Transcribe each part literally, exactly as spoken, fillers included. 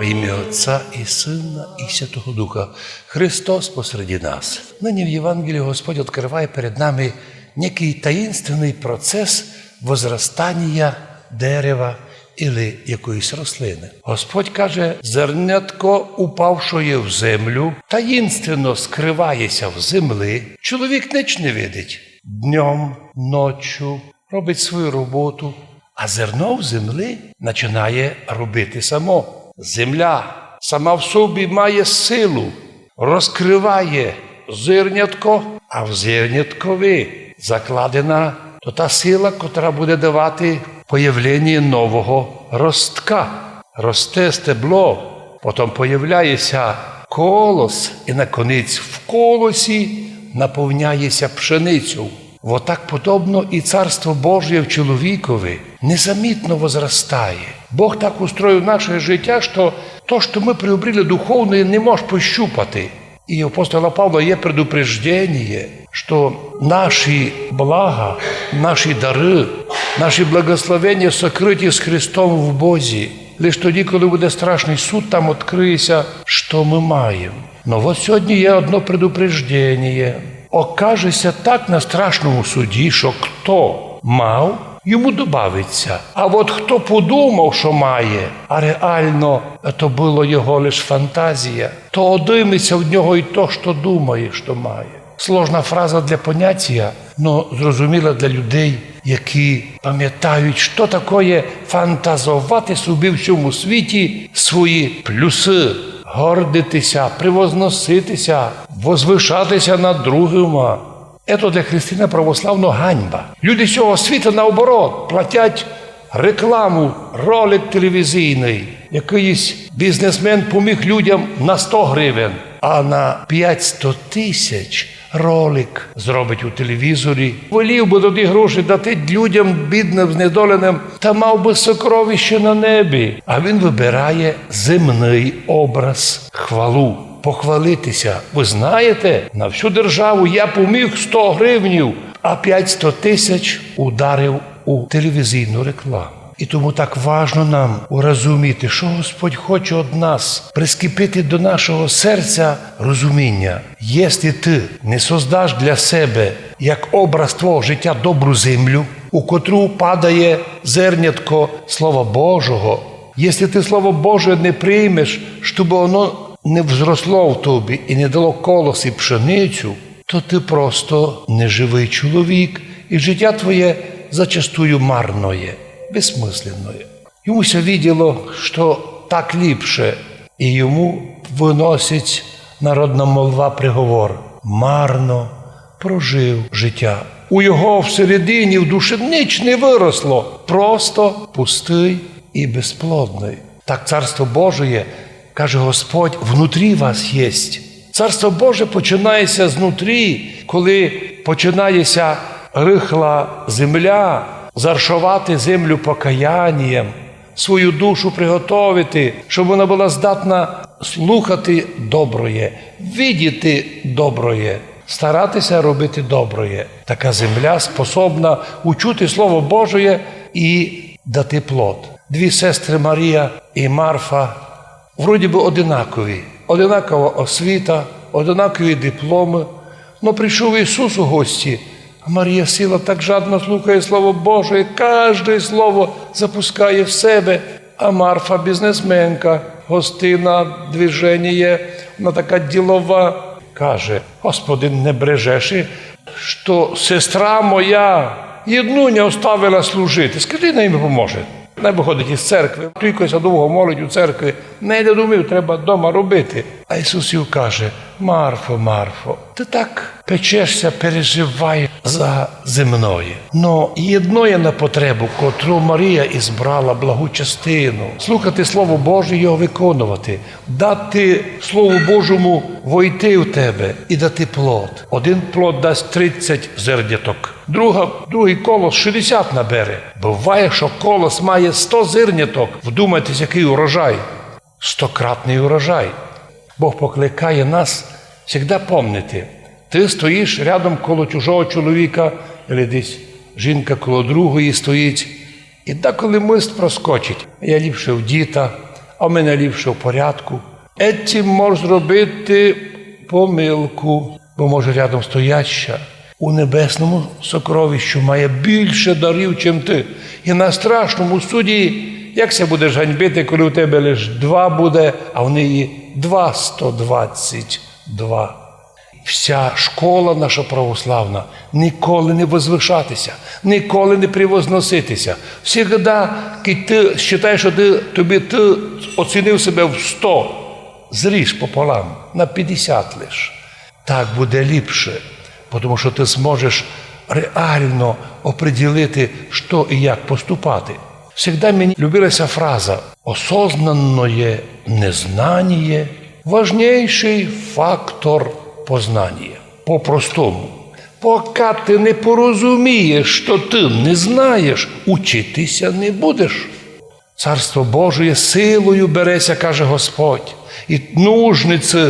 Во имя Отца и Сына и Святого Духа. Христос посреди нас. Нині в Євангелії Господь відкриває перед нами некий таїнственный процес возрастання дерева или якоїсь рослины. Господь каже: «Зернятко, упавшоє в землю, таїнственно скрываєся в землі, чоловік нич не видить. Днём, ночу робить свою роботу, а зерно в землі начинає робити само. Земля сама в собі має силу, розкрыває зернятко, а в зерняткови закладена то та сила, котра буде давати появлення нового ростка. Росте стебло, потом появляє ся колос, и наконець в колосі наповняє ся пшеницю». Вот так подобно и Царство Божє в чоловікови незамітно возрастає. Бог так устроїв наше життя, што то, што мы приобрели духовне, не можеш пощупати. И апостола Павла є предупрежденіє, што наші блага, наші дары, наші благословення сокрыті з Христом в Бозі. Лиш тоді, коли буде страшный суд, там открыє ся, што мы маєме. Но вот сьогодні є одно предупрежденіє. Окаже ся так на страшному суді, што хто мав, йому добавить ся. А вот хто подумав, што має, а реално то было його лиш фантазія, то одыме ся в нього и то, што думає, што має. Сложна фраза для понятія, но зрозуміла для людей, які памятають, што такоє фантазовати собі в сьому світі свої плюсы, гордити ся, превозносити ся, возвышати ся над другыма. Ето для християна православного ганьба. Люди сього світа, наоборот, платять рекламу, ролик телевізійный. Якыйсь бізнесмен поміг людям на сто гривен, а на пятсто тисяч ролик зробить у телевізорі. Волів бы тоді гроші дати людям бідным, знедоленым, та мав бы сокровище на небі. А він выбирає земный образ, хвалу. Похвалити ся. Вы знаєте, на всю державу я поміг сто гривнів, а пятсто тисяч ударив у телевізійну рекламу. И тому так важно нам урозуміти, што Господь хоче од нас, прискіпити до нашого серця розуміня. Єсли ты не создаш для себе, як образ твого життя, добру землю, у котру падає зернятко Слова Божого, єсли ты Слово Божоє не приймеш, штоб оно не взросло в тобі и не дало колос и пшеницю, то ты просто неживый чоловік, и життя твоє зачастую марноє, безсмысленноє. Йому ся виділо, што так ліпше, и йому выносить народна молва приговор: марно прожив життя. У його всередині, в душі нич не выросло, просто пустый и безплодный. Так Царство Божоє, каже Господь, внутрі вас єсть. Царство Боже починає ся знутрі, коли починає ся рыхла земля заршовати землю покаянієм, свою душу приготовити, штоб она была здатна слухати доброє, видіти доброє, старати ся робити доброє. Така земля способна учути Слово Божоє и дати плод. Дві сестры Марія и Марфа вроді бы одинакові. Одинакова освіта, одинакові дипломы. Но прийшов Ісус у гості, а Марія сіла, так жадно слухає Слово Боже, и кажде слово запускає в себе. А Марфа бізнесменка, гостина, движеніє, она така ділова. Каже: «Господи, не брежеш, што сестра моя єдну ня оставила служити? Скажи, най ми поможе». Най выходить из церкви, тілько ся довго молить у церкви, не йде домів, треба дома робити. А Ісус їй каже: «Марфо, Марфо, ты так печеш ся, переживаєш за земноє. Но єдно є на потребу, котру Марія избрала благу частину: слухати Слово Боже, його выконовати, дати Слову Божому войти в тебе и дати плод. Один плод дасть тридцять зерняток, друга, другый колос шістдесят набере». Быває, што колос має сто зерняток. Вдумайтесь, якый урожай. Стократный урожай. Бог покликає нас всегда помнити. Ты стоїш рядом коло чужого чоловіка, или десь жінка коло другої стоїть, и деколи мысль проскочить: «Я ліпше вдіта, а в мене ліпше в порядку. Етім мож зробити помилку, бо, може, рядом стояща у небесному сокровищу має більше дарів, чим ты. І на страшному суді, як ся будеш ганьбити, коли у тебе лиш два буде, а в неї два сто двадцять два. Вся школа наша православна: ніколи не возвышатися, ніколи не превозноситися. Всегда, кідь ты считаєш, што ты, тобі ты оцінив себе в сто, зріж пополам, на пятдесят лиш. Так буде ліпше, тому што ты зможеш реално оприділити, што і як поступати. Всегда мені любила ся фраза: «Осознанноє незнаніє — важнійший фактор познаніє». По-простому, пока ты не порозумієш, што ты не знаєш, учити ся не будеш. Царство Божоє силою бере ся, каже Господь, і нужниці,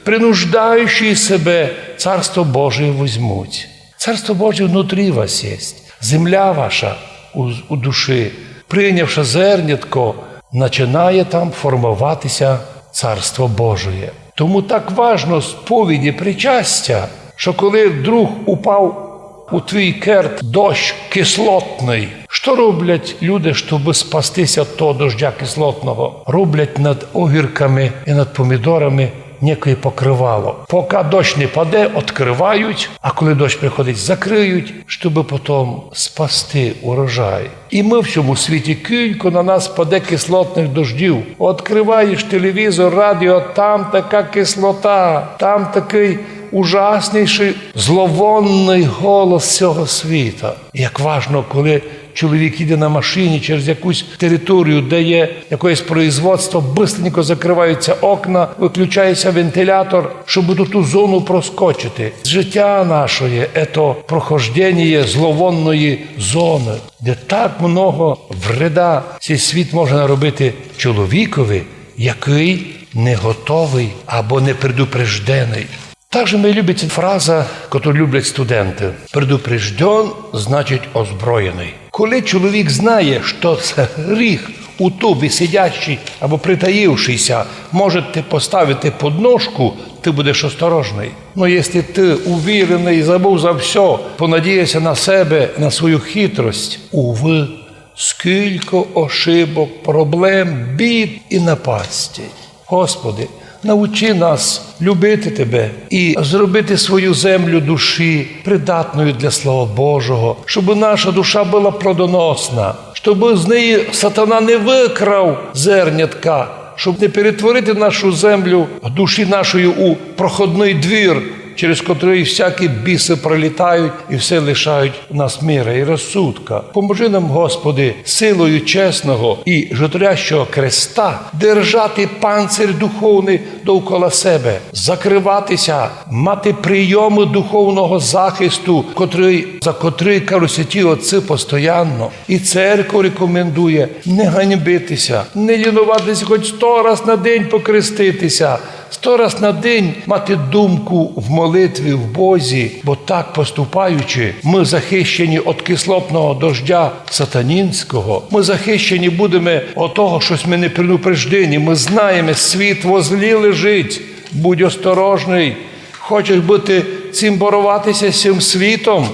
принуждаючи себе, Царство Божоє возьмуть. Царство Божоє внутрі вас єсть. Земля ваша у, у душі, прийнявши зернятко, начинає там формовати ся Царство Божоє. Тому так важно сповіді, причастя, што коли вдруг упав у твій керт дощ кислотный, што роблять люди, щобы спасти ся од того дождя кислотного? Роблять над огірками і над помідорами некоє покрывало. Пока дощ не паде, открывають, а коли дощ приходить, закрыють, щобы потом спасти урожай. І мы в сьому світі, кілько на нас паде кислотных дождів. Открываєш телевізор, радіо, там така кислота, там такый ужаснішый, зловонный голос сього світа. Як важно, коли чоловік їде на машині через якусь територію, де є якоєсь производство, быстренько закрываються окна, выключає ся вентилятор, щобы ту, ту зону проскочити. Життя нашоє — ето прохожденіє зловонної зоны, де так много вреда сей світ може наробити чоловікови, якый не готовый або не предупрежденый. Также мені любить фраза, яку люблять студенты: «Предупрежден — значить озброєный». Коли чоловік знає, што се гріх у тобі сидящий або притаївшийся може ти поставити подножку, ты будеш осторожный. Но якщо ты увіреный і забыв за всьо, понадіяв ся на себе, на свою хитрость, увы, скілько ошибок, проблем, бід і напастей. Господи, научи нас любити Тебе і зробити свою землю душі придатною для слова Божого, щобы наша душа была плодоносна, щобы з неї сатана не выкрав зернятка, щоб не перетворити нашу землю, душі нашої, у проходный двір, через котрый всякі бісы пролітають і все лишають нас мира і розсудка. Поможи нам, Господи, силою чесного і животворящого креста держати панцир духовный довкола себе, закрывати ся, мати прийомы духовного захисту, котрый, за котрый кажуть святі отці постоянно. І церква рекомендує не ганьбити ся, не лінувати ся, хоч сто раз на день покрестити ся, сто раз на день мати думку в молитві, в Бозі, бо так поступаючи, мы захищені од кислотного дождя сатанінського, мы захищені будеме од того, што сьме не предупреждені, мы знаєме, світ во злі лежить, будь осторожный, хочеш быти цімборовати ся з сим світом,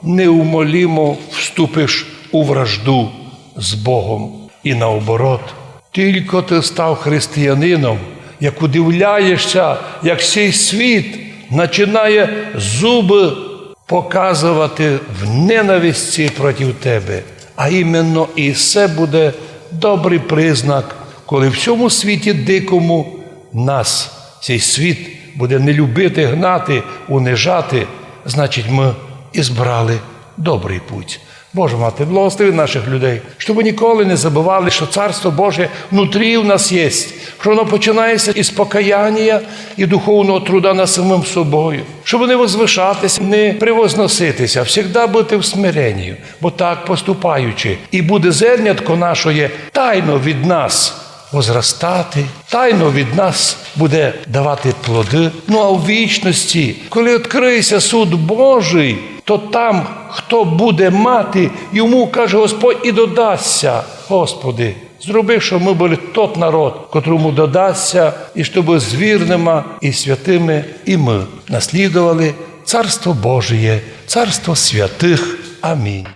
неумолимо вступиш у вражду з Богом. І наоборот, тілько ты став християнином, як удивляєш ся, як сей світ начинає зубы показовати в ненависти проти тебе. А іменно і се буде добрый признак, коли в сьому світі дикому нас сей світ буде не любити, гнати, унижати, значить, мы ізбрали добрый путь. Боже, мати, благослови наших людей, щоб ніколи не забывали, што Царство Боже внутрі в нас єсть, што воно починає ся із покаяння і духовного труда над самым собою, щоб не возвышати ся, не превозносити ся, всегда быти в смиренні, бо так поступаючи, і буде зернятко нашоє тайно від нас возрастати, тайно від нас буде давати плоды. Ну а в вічности, коли откриє ся суд Божий, то там, хто буде мати, йому, каже Господь, і додасть ся. Господи, Зроби, щоб мы были тот народ, котрому додасться, і щоб з вірныма і святыми і мы наслідовали Царство Божіє, Царство святых. Амінь.